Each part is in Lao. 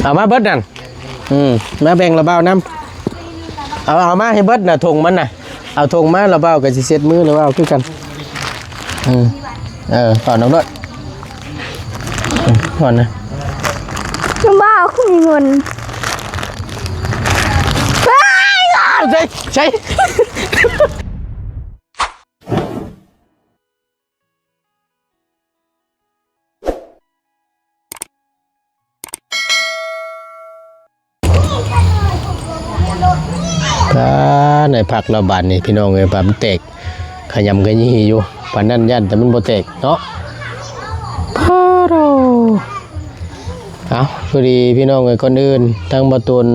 ເອົາມາເບິດນັ້ນ ອືມ ມາແບ່ງລະບ່າວນຳ ເອົາ ເອົາມາໃຫ້ເບິດນະ ຖົງມັນນະ ເອົາຖົງມາ ລະບ່າວກໍຊິເຊັດມືລະບ່າວຄືກັນ ອືມ ເອີ ເອົານຳໂລດ ອືມ ກ່ອນນະ ລະບ່າວຄືມີເງິນ ເຮີ້ຍ ໃສ່ ໃສ່. ອ່າ ໃນຜັກລະບາດນີ້ພີ່ນ້ອງເອີຍ ບາດມັນແຕກຂະຫຍຳຂະຢີ່ຢູ່ ປານນັ້ນຢ້ານແຕ່ມັນບໍ່ແຕກເນາະ ພາໂດ. ເອົາ ພໍດີພີ່ນ້ອງເອີຍ ກ່ອນອື່ນທາງບ່າວຕູນ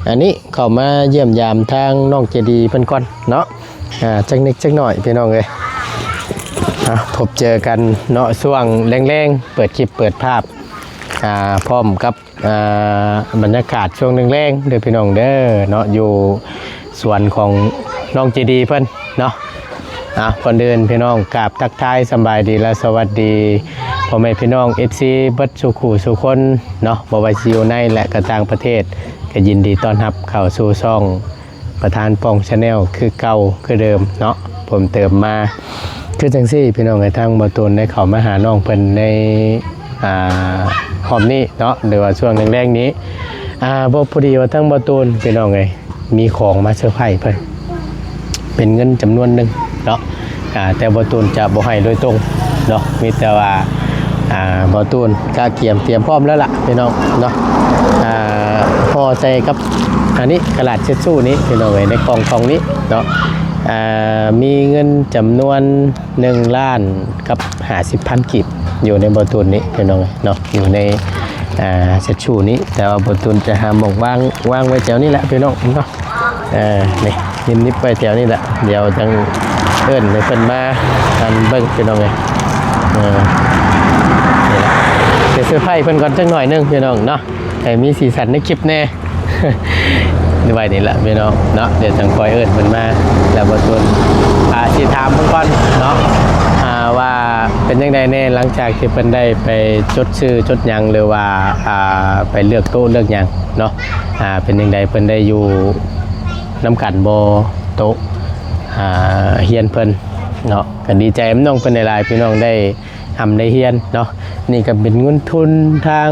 ອັນນີ້ເຂົ້າມາຢ້ຽມຢາມທາງນ້ອງໃຈດີເພິ່ນກ່ອນເນາະ ອ່າ ຈັກນິດຈັກໜ້ອຍພີ່ນ້ອງເອີຍ ອ່າ ພົບເຈີກັນເນາະ ຊ່ວງແລງໆ ເປີດຄລິບເປີດພາບ ອ່າ ພ້ອມກັບ ອ່າ ບັນຍາກາດຊ່ວງແລງໆ ເດີພີ່ນ້ອງເດີເນາະ ຢູ່ສວນຂອງນ້ອງໃຈດີເພິ່ນເນາະ. ອ່າ ກ່ອນອື່ນພີ່ນ້ອງ ກາບທັກທາຍສະບາຍດີ ແລະ ສະຫວັດດີພໍ່ແມ່ພີ່ນ້ອງ ເອັຟຊີ ເບິດສູ່ຄູ່ສູ່ຄົນເນາະ ບໍ່ວ່າຊິຢູ່ໃນ ແລະ ກໍຕ່າງປະເທດ ກໍຍິນດີຕ້ອນຮັບເຂົ້າສູ່ຊ່ອງ ປະທານປ່ອງ Channel ຄືເກົ່າຄືເດີມເນາະ ເພີ່ມເຕີມມາ ຄືຈັ່ງຊີ້ພີ່ນ້ອງເອີຍ ທາງບ່າວຕູນໄດ້ເຂົ້າມາຫານ້ອງເພິ່ນໃນ ອ່າ ຮອບນີ້ເນາະ ຫຼືວ່າຊ່ວງແລງໆນີ້ ອ່າ ບໍ່ ພໍດີວ່າທາງບ່າວຕູນພີ່ນ້ອງເອີຍ ມີຂອງມາເຊີໄພເພິ່ນ ເປັນເງິນຈຳນວນໜຶ່ງເນາະ ອ່າ ແຕ່ບ່າວຕູນຈະບໍ່ໃຫ້ໂດຍຕົງເນາະ ມີແຕ່ວ່າ ອ່າ ບ່າວຕູນກະກຽມ ຕຽມພ້ອມແລ້ວລະພີ່ນ້ອງເນາະ ອ່າ ຫໍ່ໃສ່ກັບອັນນີ້ ກະດາດເຊັດຊູ້ນີ້ພີ່ນ້ອງເອີຍ ໃນກ່ອງກ່ອງນີ້ເນາະ ອ່າ ມີເງິນຈຳນວນໜຶ່ງລ້ານກັບຫ້າສິບພັນກີບ ຢູ່ໃນບ່າວຕູນນີ້ພີ່ນ້ອງເອີຍເນາະ ຢູ່ໃນ ອ່າ ເຊັດຊູ້ນີ້ ແຕ່ວ່າບ່າວຕູນຈະຫາໝ່ອງວາງ ວາງໄວ້ແຖວນີ້ແຫຼະພີ່ນ້ອງເນາະ. ເອີ ນີ້ ຍິບໆ ໄວ້ແຖວນີ້ແຫຼະ ດຽວຈັ່ງເອີ້ນໃຫ້ເພິ່ນມາອັນເບິ່ງພີ່ນ້ອງເອີຍ ເອີ ນີ້ແຫຼະ ຊິເຊີໄພເພິ່ນກ່ອນຈັກໜ້ອຍໜຶ່ງພີ່ນ້ອງເນາະ ໃຫ້ມີສີສັນໃນຄລິບແດ່ ໄວ້ນີ້ແຫຼະພີ່ນ້ອງເນາະ ດຽວຈັ່ງຄ່ອຍເອີ້ນເພິ່ນມາ ແລ້ວບ່າວຕູນ ອ່າ ຊິຖາມເພິ່ນກ່ອນເນາະ ອ່າ ວ່າເປັນຈັ່ງໃດແດ່ ຫຼັງຈາກທີ່ເພິ່ນໄດ້ໄປຈົດຊື່ຈົດຫຍັງ ຫຼືວ່າ ອ່າ ໄປເລືອກໂຕະເລືອກຫຍັງເນາະ ອ່າ ເປັນຈັ່ງໃດ ເພິ່ນໄດ້ຢູ່ ນຳກັນບໍ່ ໂຕະ ອ່າ ຮຽນເພິ່ນເນາະ ກໍດີໃຈນຳນ້ອງເພິ່ນຫຼາຍໆ ພີ່ນ້ອງໄດ້ຮ່ຳໄດ້ຮຽນເນາະ ນີ້ກໍເປັນເງິນທຶນທາງ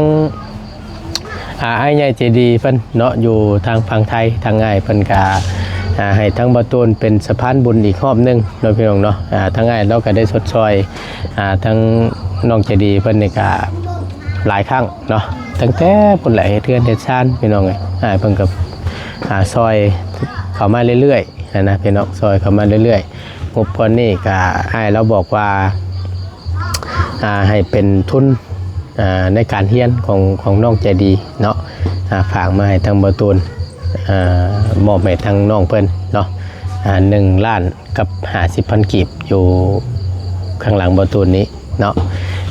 ອ່າ ອ້າຍໃຫຍ່ໃຈດີເພິ່ນເນາະ ຢູ່ທາງຝັ່ງໄທ ທາງອ້າຍເພິ່ນກໍ ອ່າ ໃຫ້ທາງບ່າວຕູນເປັນສະພານບຸນອີກຮອບໜຶ່ງເນາະ ພີ່ນ້ອງເນາະ ອ່າ ທາງອ້າຍລາວກໍໄດ້ຊົດຊ່ອຍ ອ່າ ທາງນ້ອງໃຈດີເພິ່ນນີ້ກໍຫຼາຍຄັ້ງເນາະ ຕັ້ງແຕ່ພຸ້ນແຫຼະ ເຮັດເຮືອນເຮັດຊານ ພີ່ນ້ອງເອີຍ ອ້າຍເພິ່ນກໍ ອ່າ ຊ່ອຍເຂົ້າມາເລື້ອຍໆ ຫັ້ນນະພີ່ນ້ອງ ຊ່ອຍເຂົ້າມາເລື້ອຍໆ ງົບກ້ອນນີ້ກະ ອ້າຍລາວບອກວ່າ ອ່າ ໃຫ້ເປັນທຶນ ອ່າ ໃນການຮຽນຂອງ ຂອງນ້ອງໃຈດີເນາະ ອ່າ ຝາກມາໃຫ້ທາງບ່າວຕູນ ອ່າ ມອບໃຫ້ທາງນ້ອງເພິ່ນເນາະ ອ່າ ໜຶ່ງລ້ານກັບຫ້າສິບພັນກີບ ຢູ່ຂ້າງຫຼັງບ່າວຕູນນີ້ ເນາະ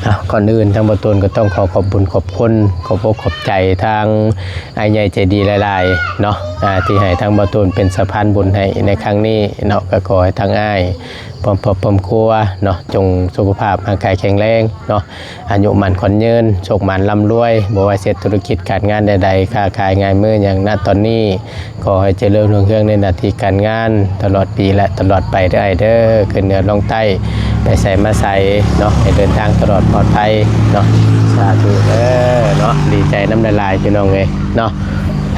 ເອົາ ກ່ອນອື່ນທາງບ່າວຕູນກໍຕ້ອງຂໍຂອບບຸນຂອບຄຸນ ຂອບອົກຂອບໃຈທາງອ້າຍໃຫຍ່ໃຈດີຫຼາຍໆເນາະ ອ່າ ທີ່ໃຫ້ທາງບ່າວຕູນເປັນສະພານບຸນໃຫ້ໃນຄັ້ງນີ້ເນາະ ກໍຂໍໃຫ້ທາງອ້າຍພ້ອມຄອບພ້ອມຄົວເນາະ ຈົ່ງສຸຂະພາບຮ່າງກາຍແຂງແຮງເນາະ ອາຍຸໝັ້ນຂວັນຍືນ ໂຊກໝານລ່ຳລວຍ ບໍ່ວ່າເຮັດທຸລະກິດການງານໃດໆ ຄ້າຂາຍງານມືຫຍັງນະຕອນນີ້ ຂໍໃຫ້ຈະເລີນຮຸ່ງເຮືອງໃນໜ້າທີ່ການງານ ຕະຫຼອດປີ ແລະ ຕະຫຼອດໄປເດີອ້າຍເດີ ຂຶ້ນເໜືອລົງໃຕ້ ໄປໃສມາໃສເນາະ ໃຫ້ເດີນທາງຕະຫຼອດປອດໄພເນາະ ສາທຸເດີເນາະ ດີໃຈນຳຫຼາຍໆ ພີ່ນ້ອງເອີຍເນາະ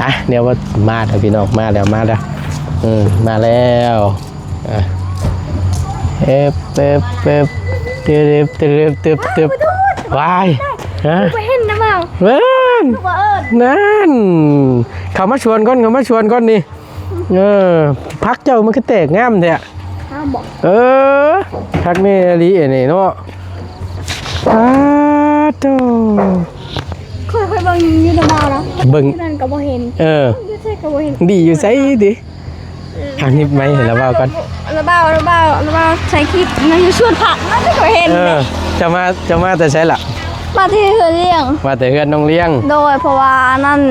ອ່ະ ດຽວວ່າມາແລ້ວພີ່ນ້ອງ ມາແລ້ວ ມາແລ້ວ ອືມ ມາແລ້ວ ອ່ະ ເອີບ ເອີບ ເອີບ ເຕີບ ເຕີບ ເຕີບ ເຕີບ ວາຍ ຮະ ບໍ່ເຫັນນະບ່າວ ເບິ່ງ ບໍ່ເອີ້ນ ນັ້ນ ເຂົ້າມາຊວນກ່ອນ ເຂົ້າມາຊວນກ່ອນນີ້ ເອີ ຜັກເຈົ້າມັນຄືແຕກງາມແທ້ ງາມບໍ່ ເອີ ຄັກແນ່ອີ່ຫຼີອັນນີ້ເນາະ ປາດໂທ້ ຂ້ອຍ ຂ້ອຍເບິ່ງຢູ່ນຳບ່າວນະ ເບິ່ງ ຢູ່ນັ້ນກໍບໍ່ເຫັນ ເອີ ຢູ່ໃສກໍບໍ່ເຫັນ ດີຢູ່ໃສຕິ ອ່າ ຫຍິບໄມໃຫ້ລາວເວົ້າກ່ອນ ລາວເວົ້າ ລາວເວົ້າ ລາວເວົ້າໃສ່ຄລິບ ນາງຢູ່ສວນຜັກ ນັ້ນກໍເຫັນ ເອີ ເຈົ້າມາ ເຈົ້າມາແຕ່ໃສລະ? ມາແຕ່ເຮືອນລ້ຽງ ມາແຕ່ເຮືອນນ້ອງລ້ຽງ ໂດຍ ເພາະວ່າອັນນັ້ນ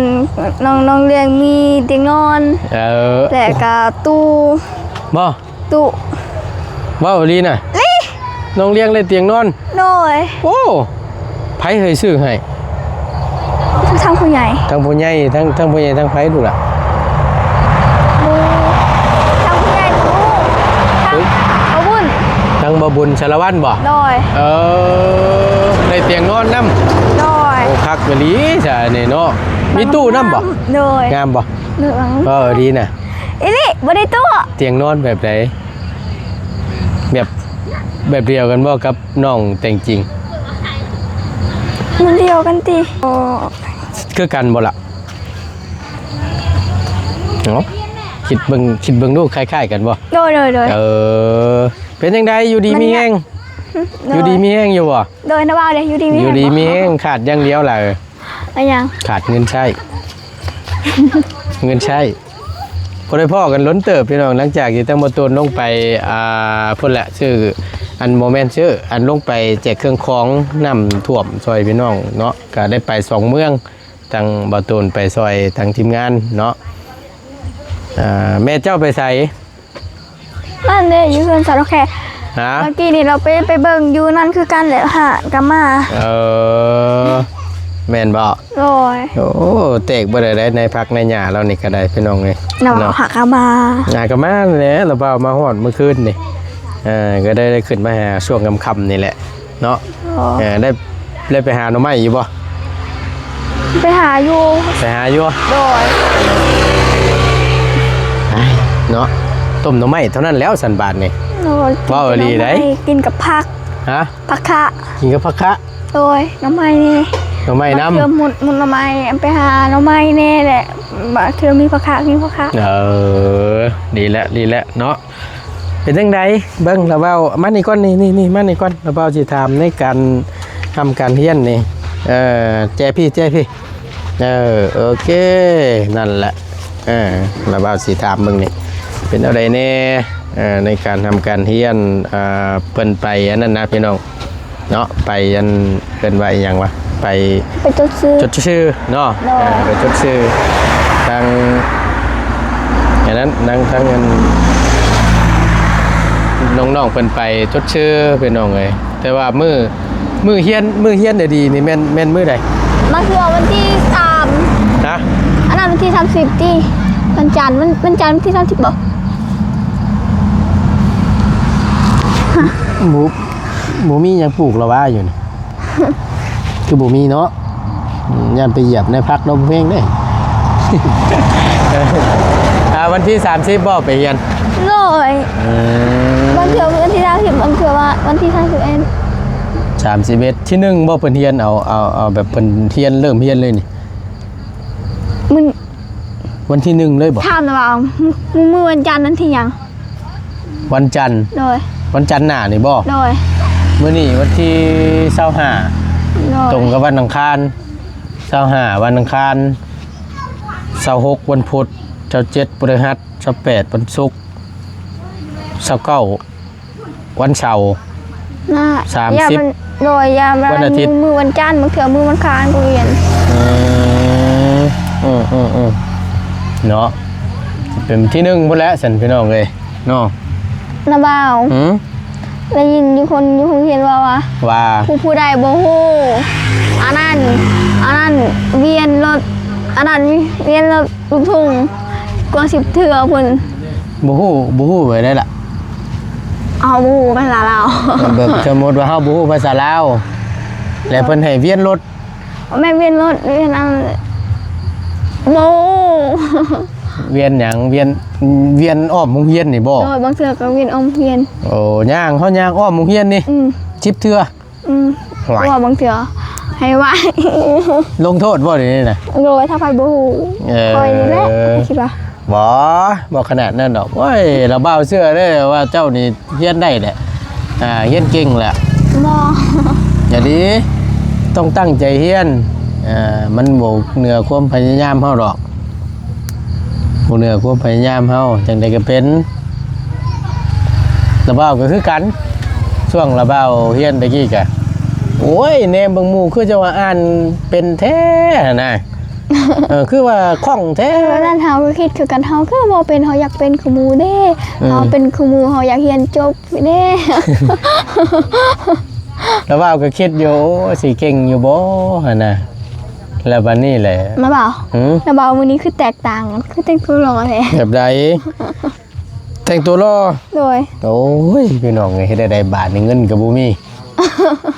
ນ້ອງ ນ້ອງລ້ຽງມີຕຽງນອນ ເອີ ແລະກະຕູ້ ບໍ່? ຕູ້ ເວົ້າອີ່ຫຼີນະ? ອີ່ຫຼີ ນ້ອງລ້ຽງໄດ້ຕຽງນອນ? ໂດຍ ໂອ້ ໃຜເຮີ້ຊື້ໃຫ້? ທາງຜູ້ໃຫຍ່ ທາງຜູ້ໃຫຍ່ ທາງ ທາງຜູ້ໃຫຍ່ ທາງໃຜລູກຫຼ້າ? ທາງຜູ້ໃຫຍ່ ທາງ ເອີຍ ບ່າວບຸນ ທາງບ່າວບຸນສາລະວັນບໍ່? ໂດຍ ເອີ ໄດ້ຕຽງນອນນຳ ໂດຍ ໂອ້ ຄັກອີ່ຫຼີຊະນີ້ເນາະ ມີຕູ້ນຳບໍ່? ໂດຍ ງາມບໍ່? ເອີ ດີນະ ອີ່ຫຼີ ບໍ່ໄດ້ຕູ້ ຕຽງນອນແບບໃດ? ແບບ ແບບດຽວກັນບໍ່ກັບນ້ອງແຕ່ງຈິງ? ມັນດຽວກັນຕິ? ຄືກັນບໍ່ລະ? ເນາະ ຄິດເບິ່ງ ຄິດເບິ່ງດູ ຄ້າຍໆກັນບໍ່? ໂດຍ ໂດຍ ໂດຍ ເອີ ເປັນຈັ່ງໃດ ຢູ່ດີມີແຮງ? ໂດຍ ຢູ່ດີມີແຮງຢູ່ບໍ່? ໂດຍ ນະບ່າວເດ້ ຢູ່ດີມີແຮງ ຢູ່ດີມີແຮງ ຂາດຢ່າງດຽວລະ ອາຫຍັງ? ຂາດເງິນໃຊ້ ເງິນໃຊ້ ບໍ່ໄດ້ພໍ້ກັນດົນເຕີບພີ່ນ້ອງ ຫຼັງຈາກທີ່ທາງບ່າວໂຕນລົງໄປ ອ່າ ພຸ້ນແຫຼະ ຊື້ ອັນ ບໍ່ແມ່ນຊື້ ອັນ ລົງໄປແຈກເຄື່ອງຂອງ ນ້ຳຖ້ວມຊ່ອຍພີ່ນ້ອງເນາະ ກະໄດ້ໄປສອງເມືອງ ທາງບ່າວໂຕນໄປຊ່ອຍທາງທີມງານເນາະ ອ່າ ແມ່ເຈົ້າໄປໃສ? ນັ້ນເດ້ ຢູ່ເຮືອນສາວດອກແຄ. ຮະ? ເມື່ອກີ້ນີ້ລາວໄປ ໄປເບິ່ງຢູ່ນັ້ນຄືກັນແຫຼະ ຫາກະມາ. ເອີ ແມ່ນບໍ່? ໂດຍ. ໂອ້ ແຕກເບິດແລ້ວໃດ໋ ໃນຜັກໃນຫຍ້າລາວນີ້ກະໄດ້ ພີ່ນ້ອງເອີຍ ເນາະ ເນາະ ຫາກະມາ ຫາກະມາແຫຼະ ລາວເວົ້າມາຮອດມື້ຄືນນີ້ ເອີ ກະໄດ້ ໄດ້ຂຶ້ນມາຫາຊ່ວງຄ່ຳໆນີ້ແຫຼະ. ເນາະ ອໍ ເອີ ໄດ້ ໄດ້ໄປຫາໜໍ່ໄມ້ຢູ່ບໍ່? ໄປຫາຢູ່ ໄປຫາຢູ່ ໂດຍ ເນາະ ຕົ້ມໜໍ່ໄມ້ເທົ່ານັ້ນແລ້ວຊັ້ນບາດນີ້ ໂດຍ ເວົ້າອີ່ຫຼີໃດ໋ ກິນກັບຜັກ ຮະ? ຜັກຄະ ກິນກັບຜັກຄະ ໂດຍ ໜໍ່ໄມ້ນີ້ ໜໍ່ໄມ້ນຳ ບາງເທື່ອໝຸດ ໝຸດໜໍ່ໄມ້ ໄປຫາໜໍ່ໄມ້ແດ່ແຫຼະ ບາງເທື່ອມີຜັກຄະ ມີຜັກຄະ ເອີ ດີແຫຼະ ດີແຫຼະເນາະ. ເປັນຈັ່ງໃດ ເບິ່ງລະເວົ້າ ມານີ້ກ່ອນ ນີ້ ນີ້ ນີ້ ມານີ້ກ່ອນ ລະເວົ້າຊິຖາມໃນການຮ່ຳການຮຽນນີ້ ເອີ ແຈພີ່ ແຈພີ່ ເອີ ໂອເຄ ນັ້ນແຫຼະ ເອີ ລະເວົ້າຊິຖາມເບິ່ງນີ້ ເປັນແນວໃດແດ່ ເອີ ໃນການຮ່ຳການຮຽນ ເອີ ເພິ່ນໄປອັນນັ້ນນະ ພີ່ນ້ອງ ເນາະ ໄປອັນ ເອີ້ນວ່າອີ່ຫຍັງວະ ໄປ ໄປຈົດຊື່ ຈົດຊື່ເນາະ ໂດຍ ເອີ ໄປຈົດຊື່ ທາງ ອັນນັ້ນ ທາງ ທາງອັນ ນ້ອງໆເພິ່ນໄປຈົດຊື່ ພີ່ນ້ອງເອີຍ ແຕ່ວ່າມື້ ມື້ຮຽນ ມື້ຮຽນດີໆນີ້ແມ່ນ ແມ່ນມື້ໃດ? ບາງເທື່ອວັນທີສາມ ຮະ? ອັນນັ້ນວັນທີສາມສິບຕິ ວັນຈັນ ວັນ ວັນຈັນວັນທີສາມສິບບໍ່? ບໍ່ ບໍ່ມີຫຍັງປູກລະຫວ່າຢູ່ນີ້ ຄືບໍ່ມີເນາະ ອືມ ຢ້ານໄປຢຽບໃນຜັກດົມເພງເດ້ ອ່າ ວັນທີສາມສິບບໍ່ໄປຮຽນ? ໂດຍ ເອີ ບາງເທື່ອວັນທີສາມສິບ ບາງເທື່ອວ່າວັນທີສາມສິບເອັດ ສາມສິບເອັດ ທີໜຶ່ງບໍ່ ເພິ່ນຮຽນເອົາ ເອົາ ເອົາແບບເພິ່ນຮຽນ ເລີ່ມຮຽນເລີຍນີ້ ມື້ ວັນທີໜຶ່ງເລີຍບໍ່? ຖາມແຕ່ວ່າ ມື້ ມື້ວັນຈັນວັນທີຫຍັງ? ວັນຈັນ ໂດຍ ວັນຈັນໜ້ານີ້ບໍ່? ໂດຍ ມື້ນີ້ວັນທີຊາວຫ້າ ໂດຍ ຕົງກັບວັນອັງຄານ ຊາວຫ້າວັນອັງຄານ ຊາວຫົກວັນພຸດ ຊາວເຈັດພະລະຫັດ ຊາວແປດວັນສຸກ ຊາວເກົ້າ ວັນເສົາ ນະ ສາມສິບ ຍາມມັນ ໂດຍ ຍາມ ວັນອາທິດ ມື້ວັນຈັນ ບາງເທື່ອມື້ວັນຄານກໍຮຽນ ເອີ ເນາະ ເປັນທີໜຶ່ງພຸ້ນແຫຼະຊັ້ນ ພີ່ນ້ອງເອີຍ ເນາະ ນ້າບ່າວ ຫື ໄດ້ຍິນຢູ່ຄົນຢູ່ໂຮງຮຽນເວົ້າວ່າ ວ່າ ຜູ້ ຜູ້ໃດບໍ່ຮູ້ ອັນນັ້ນ ອັນນັ້ນ ວຽນລົດ ອັນນັ້ນ ວຽນລົດລູກທຸ່ງກວ່າສິບເທື່ອພຸ້ນ. ບໍ່ຮູ້ ບໍ່ຮູ້ແບບໃດລະ? ເຮົາບໍ່ຮູ້ພາສາລາວ ແບບສົມມຸດວ່າເຮົາບໍ່ຮູ້ພາສາລາວ ແລ້ວເພິ່ນໃຫ້ວຽນລົດ ບໍ່ແມ່ນວຽນລົດ ວຽນອັນ ບໍ່ ວຽນຫຍັງ? ວຽນ ວຽນອ້ອມໂຮງຮຽນນີ້ບໍ່? ໂດຍ ບາງເທື່ອກໍວຽນອ້ອມໂຮງຮຽນ. ໂອ້ ຍ່າງ ເຮົາຍ່າງອ້ອມໂຮງຮຽນນີ້ ອືມ ສິບເທື່ອ. ອືມ ໂອ້ຍ ວ່າບາງເທື່ອໃຫ້ໄຫວ້ ລົງໂທດບໍ່ດຽວນີ້ນະ? ໂດຍ ຖ້າໃຜບໍ່ຮູ້ ເອີ ຂ້ອຍນີ້ແຫຼະ ຄິດວ່າ ບໍ່ ບໍ່ຂະໜາດນັ້ນດອກ. ໂອ້ຍ ລະບ່າວເຊື່ອເດີວ່າເຈົ້ານີ້ຮຽນໄດ້ແຫຼະ ອ່າ ຮຽນເກັ່ງແຫຼະ. ບໍ່ ຢ່າດີ ຕ້ອງຕັ້ງໃຈຮຽນ ອ່າ ມັນບໍ່ເໜືອຄວາມພະຍາຍາມເຮົາດອກ. ບໍ່ເໜືອຄວາມພະຍາຍາມເຮົາ ຈັ່ງໃດກໍເປັນ. ລະບ່າວກໍຄືກັນ ຊ່ວງລະບ່າວຮຽນຕະກີ້ກະ ໂອ້ຍ ແນມເບິ່ງໝູ່ຄືຈະວ່າອ່ານເປັນແທ້ຫັ້ນນະ ເອີ ຄືວ່າຄ່ອງແທ້. ຕອນນັ້ນເຮົາກໍຄິດຄືກັນ ເຮົາຄືບໍ່ເປັນ ເຮົາຢາກເປັນຄືໝູ່ເດ້ ເອີ ເຮົາເປັນຄືໝູ່ ເຮົາຢາກຮຽນຈົບເດ້. ລະບ່າວກໍຄິດຢູ່ ໂອ້ ຊິເກັ່ງຢູ່ບໍ່ຫັ້ນນະ. ແລ້ວບາດນີ້ແຫຼະ ນ້າບ່າວ ຫື? ນ້າບ່າວ ມື້ນີ້ຄືແຕກຕ່າງ ຄືແຕ່ງຕົວຫຼໍ່ແທ້ ແບບໃດ? ແຕ່ງຕົວຫຼໍ່ ໂດຍ ໂອ້ຍ ພີ່ນ້ອງເອີຍ ເຮັດແນວໃດບາດນີ້ ເງິນກໍບໍ່ມີ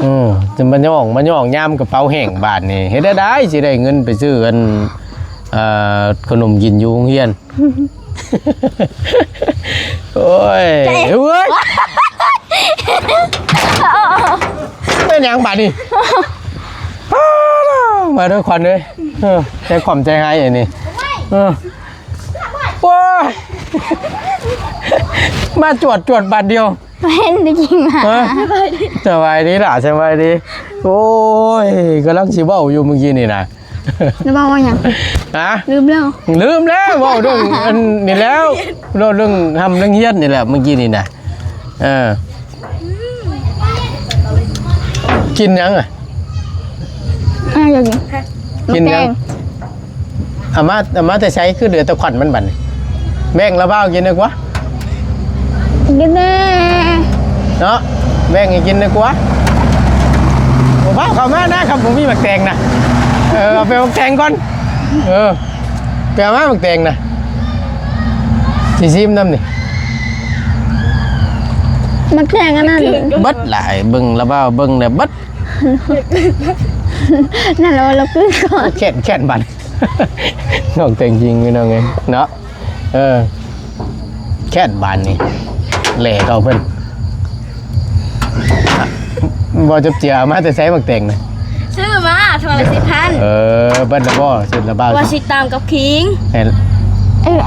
ອືມ ຈະມາຍ້ອງ ມາຍ້ອງຍາມກະເປົາແຫ້ງບາດນີ້ ເຮັດແນວໃດຊິໄດ້ເງິນໄປຊື້ອັນ ເອີ ຂະໜົມກິນຢູ່ໂຮງຮຽນ? ໂອ້ຍ ເອີຍ ເປັນຫຍັງບາດນີ້? ມາເດີຂວັນເອີຍ ເອີ ໃຈຄວາມໃຈຮ້າຍອັນນີ້ ເອີ ໂອ້ຍ ມາຈວດໆບາດດຽວ ເຫັນໄດ້ຍິງ ຮະ? ສະບາຍດີຫຼ້າ ສະບາຍດີ ໂອ້ຍ ກຳລັງຊິເວົ້າຢູ່ມື້ກີ້ນີ້ນະ ແລ້ວເວົ້າວ່າຫຍັງ? ຮະ? ລືມແລ້ວ ລືມແລ້ວ ເວົ້າເລື່ອງອັນນີ້ແລ້ວ ເວົ້າເລື່ອງຮ່ຳເລື່ອງຮຽນນີ້ແຫຼະ ມື້ກີ້ນີ້ນະ ເອີ ກິນຫຍັງອະ? ອາ ຢາກກິນ ກິນຫຍັງ? ໝາກແຕງ ເອົາມາ ເອົາມາແຕ່ໃສ? ຄືເຫຼືອແຕ່ຂວັນມັນບັດນີ້ ແບ່ງລະບ່າວກິນດີກວ່າ ກິນແດ່ ເນາະ ແບ່ງໃຫ້ກິນດີກວ່າ ບໍ່ພາເຂົ້າມານະ ຄັນບໍ່ມີໝາກແຕງນະ ເອີ ເອົາໄປໝາກແຕງກ່ອນ ເອີ ໄປເອົາມາໝາກແຕງນະ ຊິຊີມນຳນີ້ ໝາກແຕງອັນນັ້ນ ເບິດຫຼາຍ ເບິ່ງລະບ່າວ ເບິ່ງແລ້ວເບິດ ນັ້ນລະວ່າລາວຄືກ່ອນ ແຄ້ນ ແຄ້ນບັດ ນ້ອງແຕງຈິງ ພີ່ນ້ອງເອີຍເນາະ ເອີ ແຄ້ນບາດນີ້ ແຫຼເຂົ້າເພິ່ນ ບໍ່ຈັບເຈຍ ເອົາມາແຕ່ໃສໝາກແຕງນະ? ຊື້ມາ ຖົງລະສິບພັນ ເອີ ເບິດລະບໍ່? ເສັດລະບ່າວ ວ່າຊິຕຳກັບຂີງ ເອີ